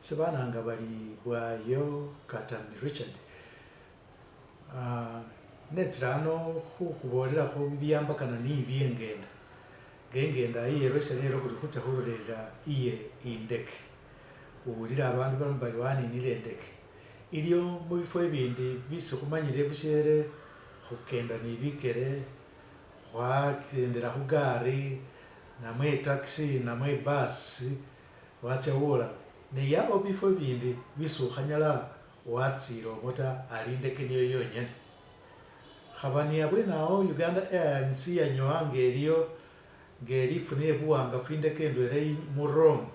Sebananga bari Bwayo Katami Richard. Netsile ano khukhubolelakho bibyambakana ni byengenda. Nga ingenda iyelwesya lelo khuli khutsa khulolelela iye indeke. Uwulila abandu baloma bari waninile indeke. Iliwo mubifo ibindi bisi khumanyile busyele khukenda ni bikele, khwakendela khugari namwe i'taxi namwe i'bus watsya wola. Ne yabawo bifo bibindi bisi ukhanyala watsila omwo ta ali indeke niyo yonyene. Khaba ni abwene awo Uganda Airlines iyanyowa nga eliyo nga eli ifunile buwangafu indeke indwela mu Rome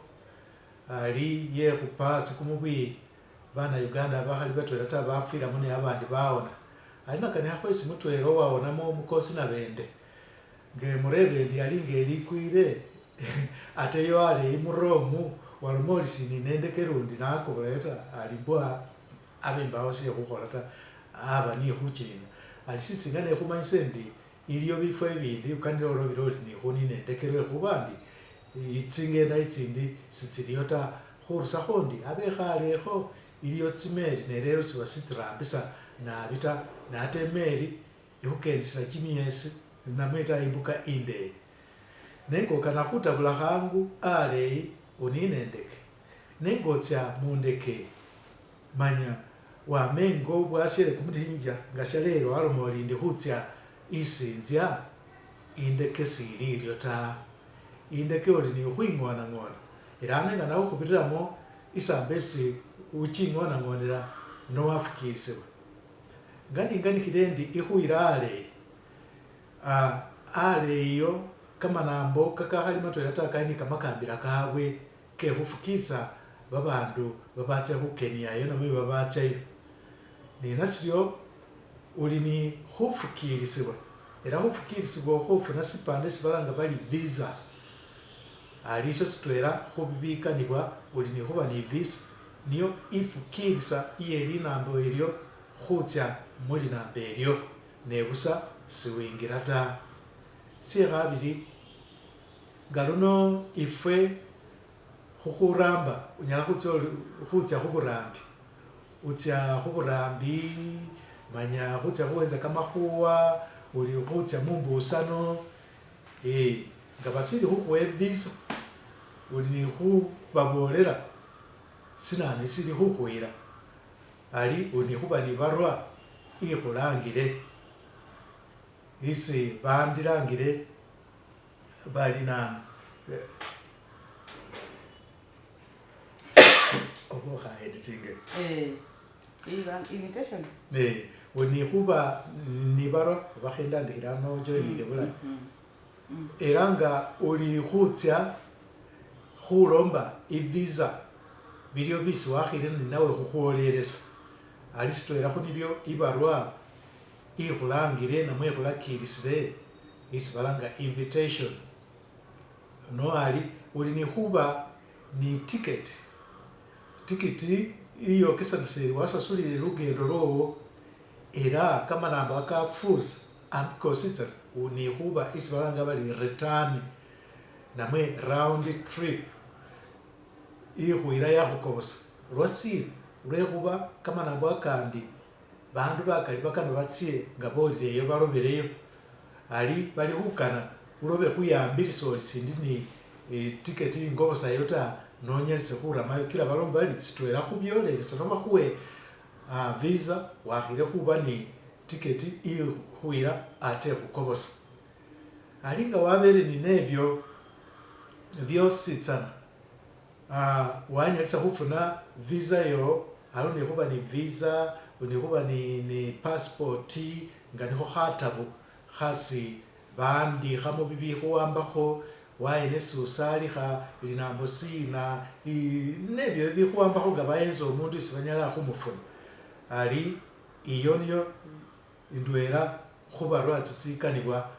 ali yekhupa asi kumubwi bana Uganda bakhali batwela ta bafwilamo ne abandi bawona. Ali nakanikhakho esi mutwela uwawonamo Mukosi Nabende nga emureba endi ali nga eli ikwile ate eyo aleyi mu Rome waloma ori sinina indeke lundi nakobolayo ta ali mbwa abe mbawo she khukhola ta aba ni khuchinga. Ali sisinga nekhumanyisa endi iliyo bifwo ibindi okanile olobile ori nikhunina indeke lwekhuba ndi tsingenda itsindi sitsiliyo ta khurusakho ndi abekhalekho iliyo tsimeli ne lelo tsiba sitsirambisa nabi ta ne ate imeli ikhukendesela kimyesi namwe ta imbuka indeyi. Nenga okana khutabula khangu aleyi onine indeke nenga otsya mundeke manya wama engo bwashele kumutikhinyi nga shalelo waloma ori indi khutsya isi inzya indeke sili iryo ta. Indeke oli ni khukhwingona-ngona ela nenga nakhukhubiriramo isambo esi uchingonangonela nowafukilisibwa. Nga ninganikhile endi ikhuyila aleyi, aleyi eyo kamanambo kakakhali matwela ta kali ni kamakambila kabwe kekhufukilisa babandu babatsa khukeniyayo namwe babatsayo. Nenasiryo uli ni khufukilisibwa ela khufukilisibwa okhwo ofuna sipande esi balanga bari visa. Ali isyo sitwela khubibikanibwa uli ni khuba ni visa niyo ifukilisa iye linambo elyo khutsya mulinambo elyo nebusa siwingila ta. Syekhabili nga luno ifwe khukhuramba onyala khutsa ori khutsa khuburambi, utsya khuburambi manya khutsa khuwenza kamakhuwa uli khutsa mumbusano nga basili khukhuwa evisa uli ni khubabolela sinanu sili khukhuyila ali uli ni khuba ni barwa ikhulangile isi bandilangile bali nanu oba okha editinge. Invitation. Uli ni khuba ni barwa oba khendandikhile ano ojoininge bulayi. Ela nga uli khutsya khulomba ivisa bilyo bisi wakhile ninawe khukhwolelesya. Ali sitwela khunibyo ibarwa ikhulangile namwe ikhulakilisile isi balanga invitation. No ali uli ni khuba ni ticket, ticket iyokesanisa eri wasasulile lukendo lwowo ela kamanambo kakafurisa ambi kositsana uli ni khuba isi balanga bari return namwe round trip ikhuyila yakhukobosa. Lwasina? Lwekhuba kamanambo akandi bandu bakali bakana batsye nga bolileyo balobeleyo ali bali khukana ulobe khwiyambilisa ori sindi ni ticket ingobosayo ta nonyalise khuramayo kila baloma bari sitwela khubyolelesya no bakhuwe visa wakhile khuba ni ticket ikhuyila ate ikhukobosa. Ali nga wabele ninebyo byositsana wanyalisa khufuna visa yowo ali uli nikhuba ni visa, uli nikhuba ni passport nga nikho khatabu khasi bawandikhamo bibikhuwambakho wayena esi usalikha linambo sina nebyo bibikhuwambakho nga bayenza omundu esi banyala khumufuna. Ali iyo niyo indwela khubarwa tsitsikanibwa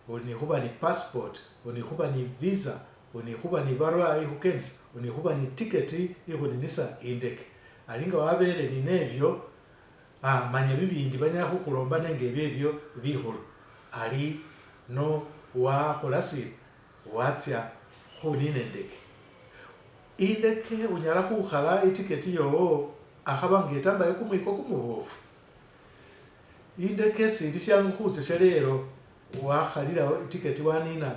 uli nikhuba ni passport, uli nikhuba ni visa, uli nikhuba ni barwa ikhukendesa, uli nikhuba ni ticket ikhuninisa indeke. Ali nga wabele ninebyo manya bibindi banyala khukhulomba nenga ebyebyo bikhulu. Ali no Wakhola sina? Watsya khunina indeke. Indeke unyala khukhala iticket yowo akhaba nga etambayo kumwiko kumubofu. Indeke sili syangu khutsya shalelo wakhalilawo iticket wanina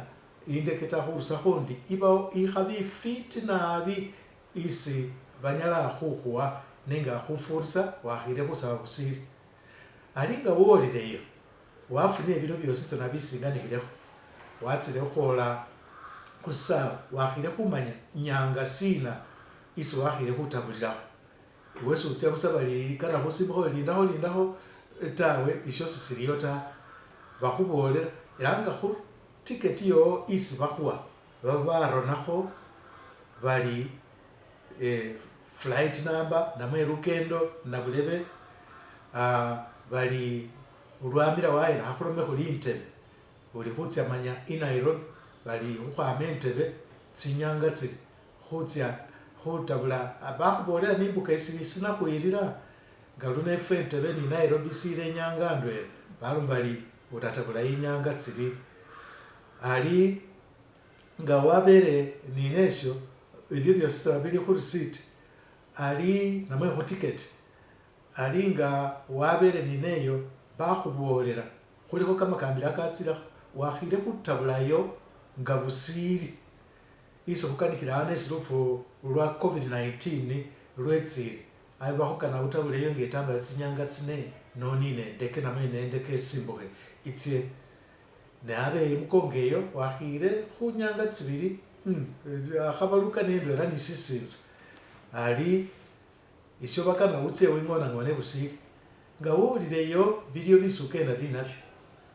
indeke ta khurusakho ndi ibawo ikhabi ifiti nabi isi banyala khukhuwa nenga khufurisa wakhile khusaba busili. Ali nga wolileyo wafunile bino byositsana bisinganikhilekho watsile khukhwola khusisawe wakhile khumanya nyanga sina isi wakhile khutabulilakho. Iwe sutsa busa bali kana khusimukha ori lindakho lindakho tawe isyo sisiliyo ta. Bakhubolela ela nga khu ticket yowo isi bakhuwa baba baronakho bali flight number namwe lukendo nabulebe bali lwamila wayela khakhulome khuli Entebbe uli khutsya manya i Nairobi bali khukhwama Entebbe tsinyanga tsiri khutsya khutabula bakhubolela nimbuka isi isina khwilila nga luno efwe Entebbe ni Nairobi sile inyanga ndwela baloma bali ulatabula inyanga tsiri ali nga wabele ninesyo ebyo byositsana bili khu receipt ali namwe khu ticket ali nga wabele nineyo bakhubolela khulikho kamakambila kakatsilakho wakhile khutabulayo nga busili isi khukanikhila ano esi lufu lwa COVID-19 lwetsile abe bakhukana utabuleyo nga etambayo tsinyanga tsine nonine endeke namwe nendeke esimbukhe itsye ne abe imukongo eyo wakhile khunyanga tsibili akhaba lukana endwela ni sisinza ali isyo bakana utse wingonangone busili nga wolileyo bilyo bisi ukenda ninabyo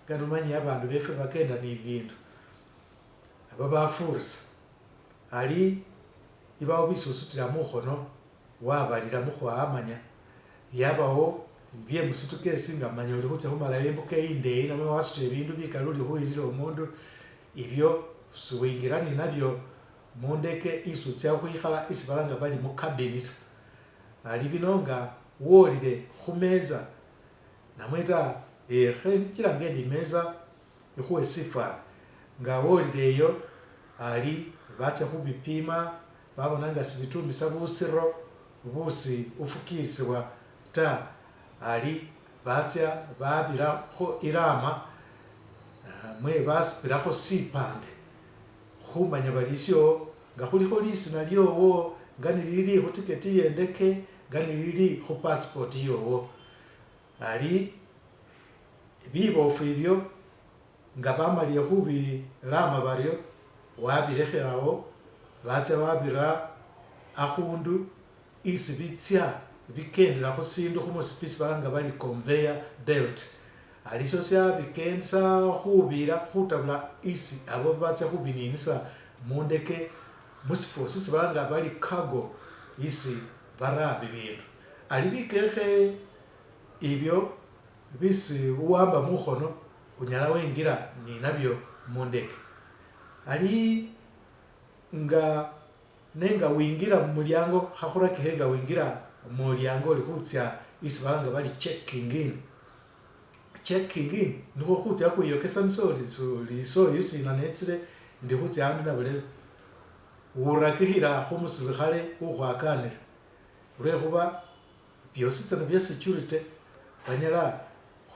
nga nomanya abandu befwe bakenda ni bibindu aba bafurisa ali ibawo bisi usutila mukhono wabalila mukhwamanya yabawo bye musutukesi nga manya uli khutsa khumalayo imbuka indeyi namwe wasutile bindu bikali uli khuyilila omundu ibyo siwingira ninabyo mundeke isi utsya khwikhala isi balanga bali mu cabin ta. Ali bino nga wolile khumeza namwe ta khenjilanga endi imeza ikhuwe sifani nga wolile eyo ali batsya khubipima babona nga sibitumisa busiro busi ufukilisibwa ta ali batsya babirakho ilama namwe basibirakho sipande khumanya bali isyo nga khulikho lisina lyowo nga nilili khu ticket yendeke nga nilili khu passport yowo ali bibofu ibyo nga bamalile khubilama baryo wabirekhawo batsya babira akhundu isi bitsya bikendela khusindu khumusipi isi balanga bali conveyor belt ali syo syabikendesa khubila khutabula isi abo batsya khubininisa mundeke musifwo sisi balanga bali cargo isi bara bibindu ali bikekhe ibyo bisi uwamba mukhono unyala wengila ninabyo mundeke ali nga nenga wingila mumulyango khakhurakikhe nga wingila mulyango oli khutsya isi balanga bali checking in. Checking in nikhwo khutsya khwiyokesanisa ori soli soyu sina netsile ndi khutsya andu nabulebe urakikhila khumusilukhale ukhwakanile lwekhuba byositsana bya security banyala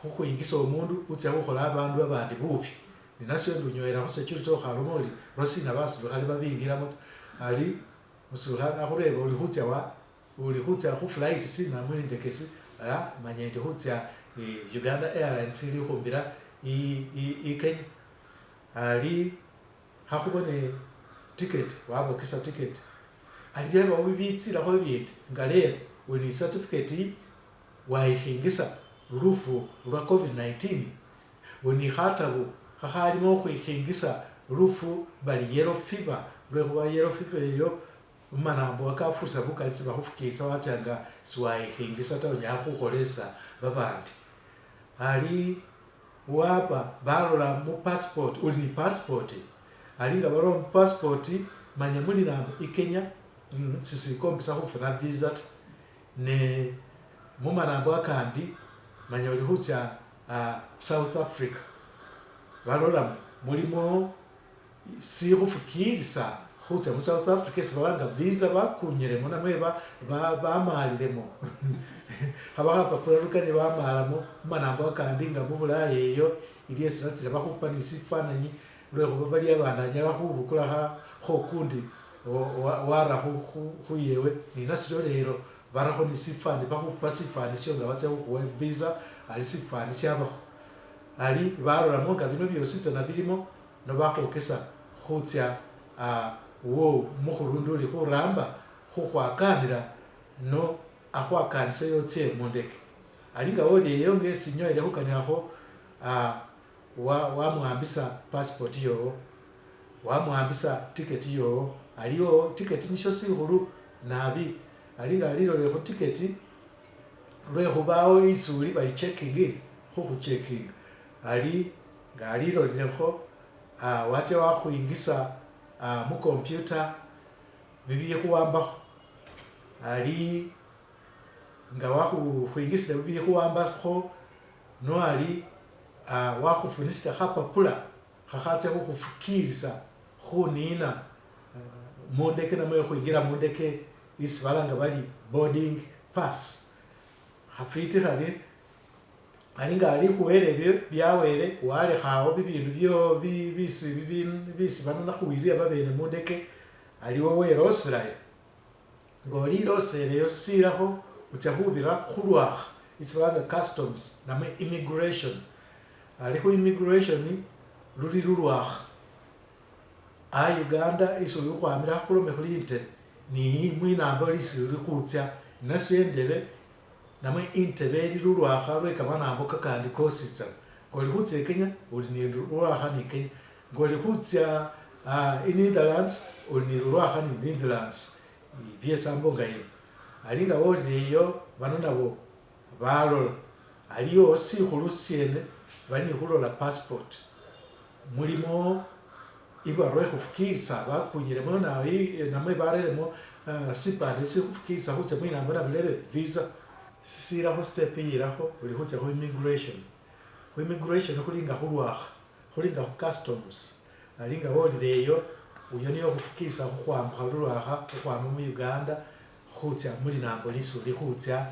khukhwingisa omundu utsya khukhola abandu abandi bubi ninasyo ndi unywela khu security ukhaloma ori lwasina basilukhale babingilamo ta ali musilukhale akhureba uli khutsya wa uli khutsya khu flight sina mwindeke si ala manya ndi khutsya Uganda Airlines ili khumbila i Kenya ali khakhubone ticket wabokesa ticket ali byabawo bibitsilakho bibindi nga lero uli ni certificate wayikhingisa lufu lwa COVID-19 uli ni khatabu khakhalimo khukhwikhingisa lufu bali yellow fever lwekhuba yellow fever eyo mumanambo kakafurisa bukali sibakhufukilisa watsya nga siwayikhingisa ta onyala khukholesa babandi ali waba balola mu passport uli ni passport ali nga balola mu passport manya muli nambo i Kenya sisikombesa khufuna visa ta ne mumanambo akandi manya uli khutsya South Africa balolamo Mulimo sikhufukilisa khucha mu South Africa esi balanga visa bakunyilemo namwe bamalilemo khaba khapapula lukani bamalamo mumanambo akandi nga mubulaya eyo ili esi batsile bakhupa ni sifananyi lwekhuba bali abandu anyala khubukula khokundi wara khuyewe ninasyo lelo barakho ni sifani bakhupa sifani syo nga batsa khukhuwa visa ali sifani syabakho ali balolamo nga bino byosi tsana bilimo nobakhwokesa khutsya wo mukhulundu uli khuramba khukhwakanila no akhwakaniseyo otse mundeke ali nga woli eyo nga esinyoele khukanikhakho wamuwambisa passport yowo wamuwambisa ticket yowo aliwo ticket nisho sikhulu nabi ali nga alilolele khutiketi lwekhubawo isi uli bali checking in khukhucheckinga ali nga alilolelekho watsa wakhwingisa mucomputer bibikhuwambakho ali nga wakhwingisile bibikhuwambakho no ali wakhufunisile khapapula khakhatsa khukhufukilisa khunina mundeke namwe khwingila mundeke isi balanga bali boarding pass khafiti khari ali nga ali khuwele ebyo byawele walekhawo bibindu byo bisi banana khuwilila babene mundeke aliwo weloselayo nga oliloseleyo silakho ucha khubira khulwakha isi balanga customs namwe immigration ali khu immigration luli lulwakha a Uganda isi uli khukhwamila khulome khuli Entebbe ni mwinambo lisi uli khutsya nasyo endebe namwe Entebbe eli lulwakha lwe kamanambo kakandi kosi tsana ngoli khutsya e Kenya uli ni lulwakha ni Kenya ngoli khutsya i Netherlands uli ni lulwakha ni Netherlands byesambo nga ino ali nga wolile eyo bano nabo balola aliyo sikhulu syene bali ni khulola passport mulimo ibarwa ikhufukilisa bakunyilemo nawe namwe bareremo sipande sikhufukilisa khutsa mwinambo nabulebe visa sisilakho step iyilakho uli khutsa khu immigration khulinga khulwakha khulinga khu customs ali nga wolile eyo uyo niyo khufukilisa khukhwambukha lulwakha khukhwama mu Uganda khutsa mulinambo lisi uli khutsa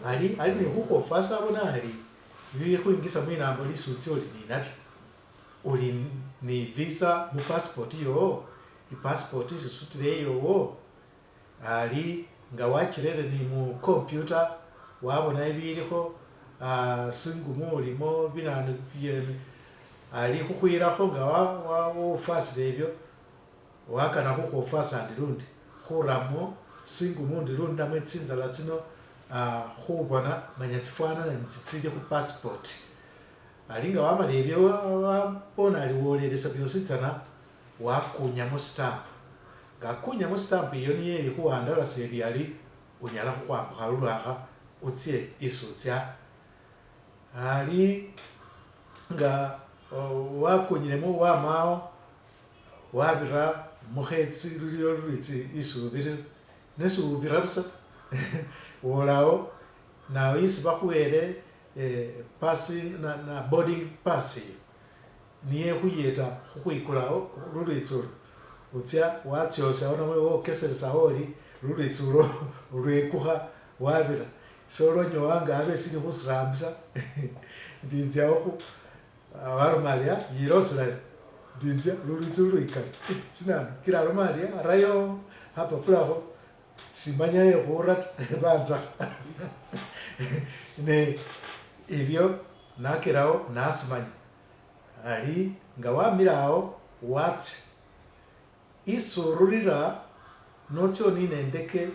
ali ali ni khukhwofasa abona ali bibikhwingisa mwinambo lisi utsa oli ninabyo uli ni visa mu passport yowo ipassport isisutile yowo ali nga wachirere ni mu computer wabona ibilikho singumu ulimo binanu byene ali khukhwilakho nga wofasile ebyo wakana khukhwofasa andi lundi khuramo singumu undi lundi namwe tsinzala tsino khubona manya tsifwanana tsili khu passport ali nga wamala ebyo wabona ali wolelesa byosi tsana wakunyamo stamp nga akunyamo stamp iyo niyo ili khuwandalasa eli ali unyala khukhwambukha lulwakha utse isi utsya ali nga wakunyilemo wamawo wabira mukhetsi luliyo lulwitsi isi ubirira nesi ubira busa wolawo nawe isi bakhuwele pass na boarding pass iyo niye khuyeta khukhwikulawo lulwitsi ulu utsya watsyosawo namwe wokeselesawo oli lulwitsi ulwo lwekukha wabira solonyowa nga abe sili khusirambisa ndinzyawo waloma ali yiloselayo ndinzya lulwitsi lwikale sinanu kila aloma ali arayo khapapulakho simanya yekhura ta banzakha ne ebyo nakerawo nasimanya ali nga wamila awo watsya isi ururira notsa onina endeke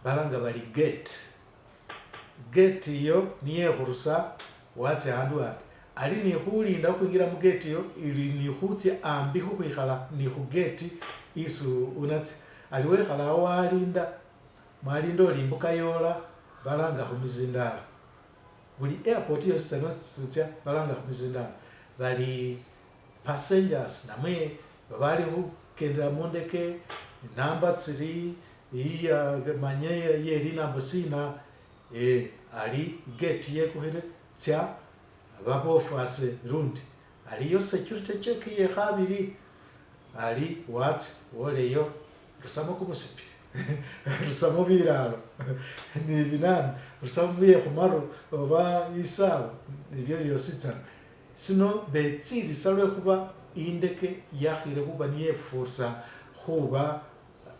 balanga bali gate gate iyo niye ikhurusa watsya andu andi ali ni khulinda khukhwinjila mugate iyo ili ni khutsya ambi khukhwikhala ni khugate isi unatsya ali wekhala awo walinda mwalinda oli imbuka yola balanga khumizindalo buli airport yosi tsana utsya balanga khumizindalo bali passengers namwe babali khukendela mundeke namba tsili iya manye ye linambo sina ali gate yekukhile tsya babofwase lundi Aliyo security check iye khabili, ali watsya woleyo rusamo kumusipi rusamo bilalo ni binanu rusamo bye khumaru oba isawa nibyo byositsana. Sino betsilisa lwekhuba indeke yakhile khuba niyo ifursa khuba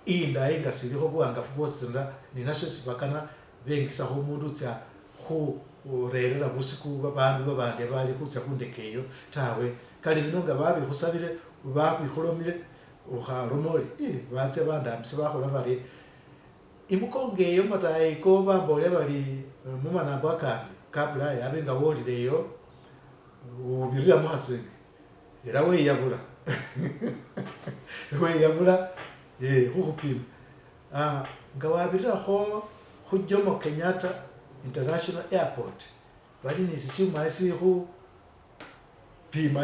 indayi nga silikho buwangafu bwosi ta, ninasho sibakana bengisakho umundu utsa khurerera busiku babandu babandi bali khutsa khundeke eyo tawe. Kali bino nga babikhusabile babikhulomile ukhaloma ori batsya bandambisya bakhola barye. Imukongo eyo matayi ko bambolela bari mumanambo akandi kabulaya abe nga wolile eyo ubirira mukhasenge ela weyabula weyabula khukhupima nga wabirirakho khu Jomo Kenyatta International Airport bali ni sisyuma sikhupima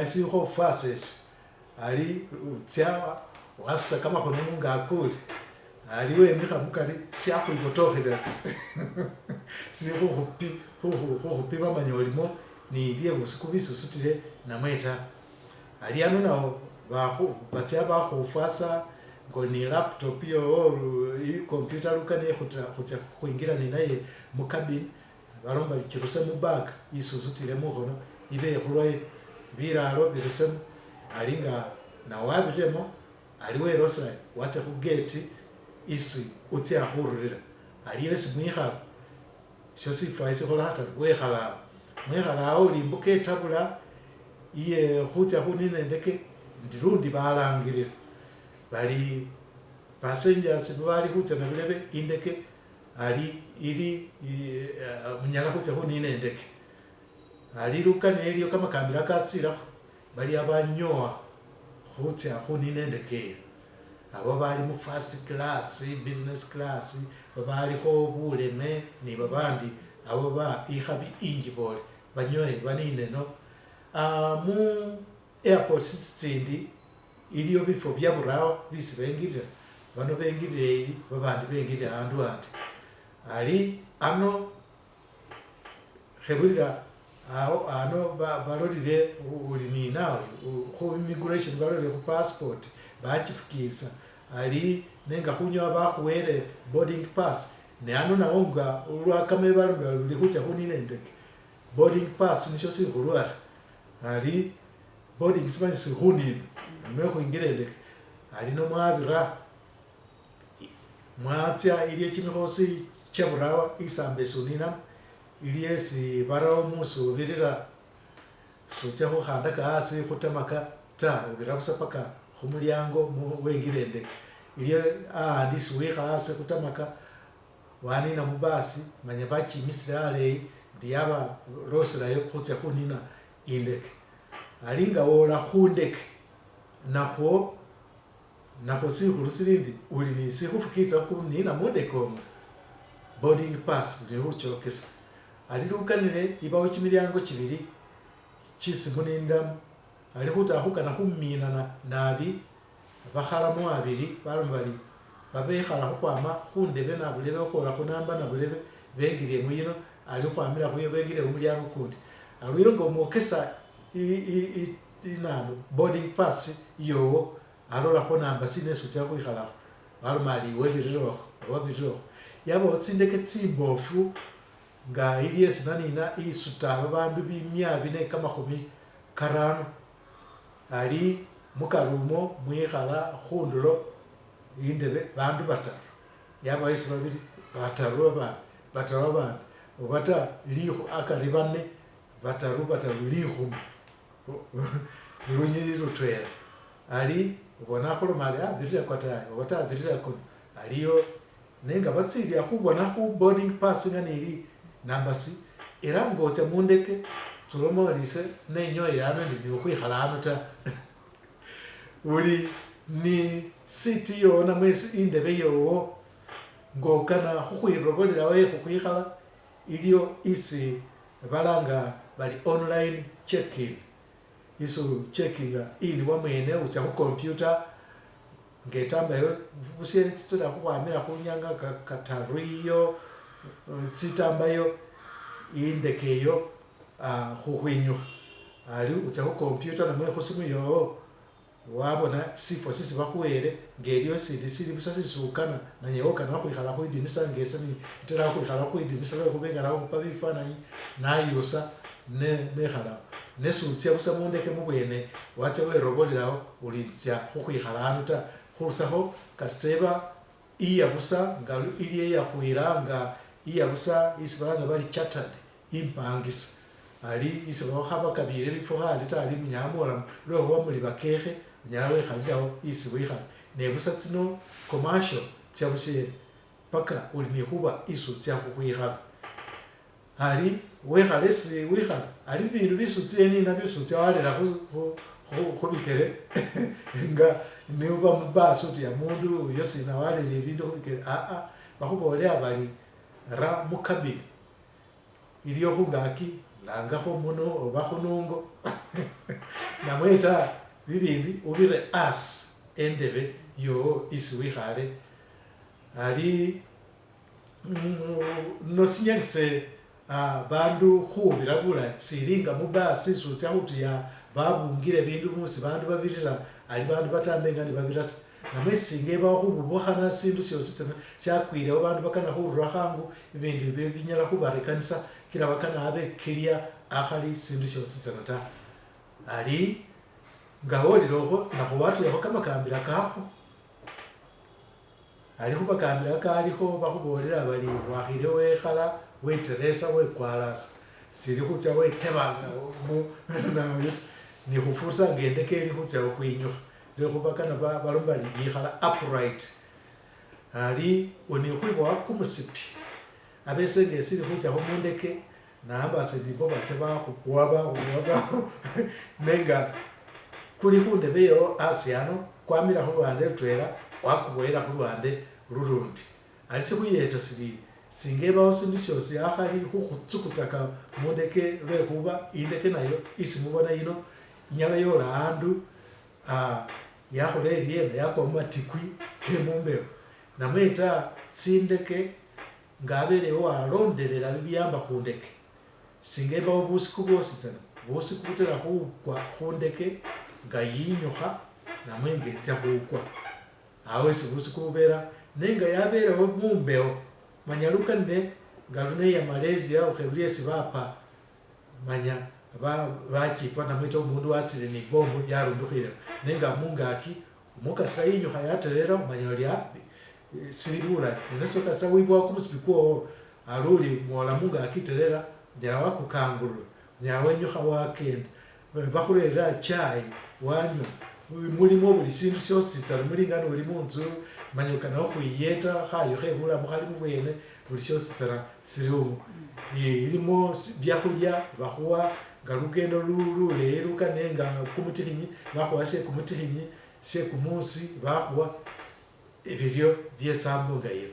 sikhofwasa esyo ali utsya wasuta kamakhono mungaki uri ali wemikha mukari syakhwibotokhelela sili khukhupima manya olimo ni byebusiku bisi usutile namwe ta. Ali ano nawo batsya bakhufwasa ngoli ni laptop yowo icomputer lukana khutsa khwingira ninaye mu cabin baloma bari chiruse mu bag isi usutile mukhono ibe khulwayo bilalo birusemo ali nga nawe wabiriremo ali weloselayo watsa khu gate isi utsya khururira aliyo esi mwikhala sho sifwa sikhola khataru wekhala awo mwekhala awo uli imbuka etabula iye khutsa khunina indeke ndi lundi balangilila bali passengers bali khutsa nabulebe indeke ali ili munyala khutsa khunina indeke ali lukanile iliyo kamakambila katsilakho bali abanyowa khutsa khunina indeke eyo abo bali mu first class, business class, babalikho buleme ni babandi abo ba ikhabi injibole banyowe banine no. Mu airport tsitsindi iliyo bifo byaburawa bisi bengilila bano bengilila eyi babandi bengilila andu andi ali ano khebulila awo ano balolile uli ninawe khu immigration balolile khu passport bachifukilisa ali nenga khunyowa bakhuwele boarding pass ne ano nawo nga lwakame balomba luli khutsa khunina indeke boarding pass nisho sikhulu ari ali boarding simanya sikhunina namwe khwingira indeke ali nomwabira mwatsya iliyo kimikhosi kyaburawa isamba esi uninamo iliyo esi barawo musi ubirira sutsa khukhandaka asi khutamaka ta ubira busa paka khumulyango wengila indeke iliyo ahandi isi wikha asi khutamaka wanina mubasi manya bachimisile aleyi ndi yaba loselayo khutsa khunina indeke ali nga wola khundeke nakhwo sikhulu silindi uli ni sikhufukilisa khunina mundeke omwo boarding pass uli khuchokesa ali lukanile ibawo kimilyango kibili chisi muninilamo ali khuta khukana khuminana nabi bakhalamo abili baloma bari babekhala khukhwama khundebe nabulebe khukhola khunamba nabulebe bengile muyino ali khukhwamila khuyo bengile mumulyango kundi aliyo nga omwokesa inanu boarding pass yowo alolakho namba sina esi utsa khwikhalakho baloma ali iwe birirokho oba birirokho yabawo tsindeke tsimbofu nga ili esi nanina isuta babandu bimya bine kamakhumi karano ali mukari umwo mwikhala khundulo indebe bandu bataru yabawo esi babili bataru babandi bataru babandi obata akari bane bataru bataru likhumi lunyilili lutwela ali ubona khuloma ali birira kwatayi obata birira kuno aliyo nenga batsilila khubona khu boarding pass nga nili nambasi era ngotsa mundeke tuloma ori ise nenyoyele ano ndi niukhwikhala ano ta uli ni seat yowo namwe indebe yowo ngokana khukhwirobolelawo ekhukhwikhala iliyo isi balanga bali online check-in isi checkinga in wamwene utsa khu computer ngetambayo busyele tsitela khukhwamila khunyanga kataru iyo tsitambayo indeke eyo khukhwinyukha. Ali utsa khu computer namwe khusimu yowo wabona sifo sisi bakhuwele nga eliwo sindi sili busa sisukana manya ewe okana khukhwikhala khwidinisa nga ese ntera khukhwikhala khwidinisa lwekhuba engana khukhupa bifananyi nayusa nekhalawo. Nesutsia busa mundeke mubwene watsa werobolelawo uli ntsa khukhwikhala ano ta khurusakho kasita eba iya busa nga ili iyakhwila nga iya busa isi balanga bari chartered impangisa ali isi khabakabile bifo khandi ta ali munyala mwola lwekhuba muli bakekhe onyala wekhalilawo isi wikhala nebusa tsino commercial tsa bushele paka uli nikhuba isi utsa khukhwikhala ali wekhala esi wikhala ali bibindu bisi utsile ninabyo sutsa warera khubikele nga niba mubasi utuya mundu uyo sina warere ibindu khubikele bakhubolela bari ra mucabin iliyo khungaki langakho muno oba khunungo namwe ta bibindi ubire asi endebe yowo isi wikhale ali nosinyalise bandu khubira bulayi sili nga mubasi sutsa khutuya babungile bindu musi bandu babirira ali bandu batambi nga nebabira ta namwe singa ebawo khububukhana sindu syosi tsana syakwilewo bandu bakana khurura khangu ibindu ebyo binyala khubarekanisa kila bakana abe clear akhali sindu syosi tsana ta ali nga wolile okhwo nakhwo watuyakho kamakambila kakho ali khumakambila kalikho bakhubolela bari wakhile wekhala weteresa wekwalasa sili khutsa wetebanga nawe ta nikhufursa nga endeke ili khutsa khukhwinyukha lwekhuba kana baloma bari yikhala upright ali olikhwibowa kumusipi abe ese nga esili khutsakho mundeke nambasa endi bo batsa bakhubowa bakhubowa nenga kuli khundebe yowo asi ano kwamila khuluwande lutwela wakuboyela khuluwande lulundi ali sikhuyeta sili singa ebawo sindu syosi akhali khukhutsukutsaka mundeke lwekhuba indeke nayo isi mubona yino inyala yola andu yakhola eryena yakwa mumatikwi kemumbewo namwe ta tsindeke nga abelewo walondelela bibyamba khundeke singa ebawo busiku bwosi tsana busiku butela khukwa khundeke nga yinyukha namwe nga etsa khukwa awo esi busiku bubela nenga yabelewo mumbewo manya lukanile nga luno eya Malaysia ukhebuli esi bapa manya bachipa namwe ta omundu watsile ni bomu yarundukhile nenga mungaki omukasa yinyukha yaterera omanya oli sili bulayi nenesio kasita wibowa kumusipi kwowo ali uli mwola mungaki terera onyala wakukangulula onyala wenyukha wakenda bakhurerera chai wanywa mulimo buli sindu syosi tsana mulinga noli munzu manya okana khukhwiyeta khayu khebulamu khali mubwene buli syosi tsana sili omwo ilimo byakhulya bakhuwa nga lukendo luleyi lukane nga kumutikhinyi bakhuwa shekumutikhinyi shekumusi bakhuwa bilyo byesambo nga iyo.